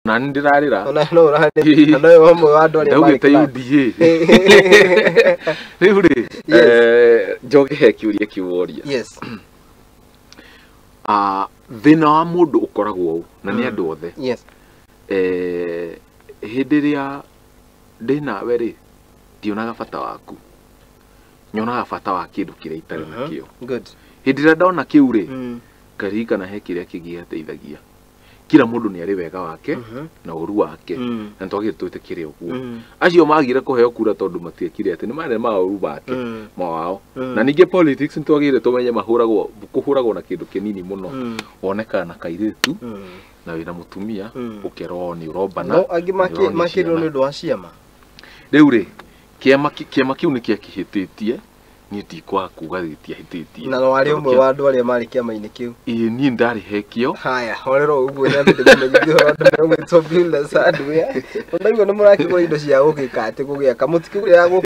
Ona nĩ ndĩrarĩra. Ona no ũrarĩ na nowe ũmwe wa andũ arĩa marĩ Ndaugĩte kĩrathi. UDA. Rĩu rĩ, njoke he kĩũria kĩu woria. Yes. Ah, thĩna wa mũndũ ũkoragwo ũũ, na nĩ andũ othe. Hĩndĩ ĩrĩa ndĩ nawe rĩ, ndionaga bata waku, nyonaga bata wa kĩndũ kĩrĩa itarĩ nakĩo. Hĩndĩ ĩrĩa ndona kĩu rĩ, ngaririkana he kĩrĩa kĩngĩ gĩateithagia. Kila mũndũ nĩ arĩ wega wake na ũru wake, na nĩtwagĩrĩire twĩtĩkĩre ũguo. Acio magire kũheo kura tondũ matiekire atĩ nĩ marĩ maũru make, mawao. Na ningĩ politics nĩtwagĩrĩire tũmenye mahũragwo, kũhũragwo na kĩndũ kĩnini mũno. Wonekaga na kairĩtu, na wĩna mũtumia, ũkerwo nĩ ũrombana, No angĩ na nĩ ũronia makĩrwo ciana. nĩ ũndũ wa ciama. Rĩu rĩ, kĩama kĩu nĩ kĩakĩhĩtĩtie, niĩ ndikwaga kuga gĩtiahĩtĩtie. Na warĩ Tondũ ũmwe wa andũ arĩa marĩ kĩama-inĩ kĩu. Ĩĩ, niĩ ndarĩ he kĩo. Haya, horera ũguo nyambe ndĩkũmenyithie ũhoro andũ megwĩtwo Builders Hardware. Ũnaigua nĩ mũrakĩgũra indo cia gũgĩka atĩ gũgĩaka, mũtikĩgũrĩra gũkũ.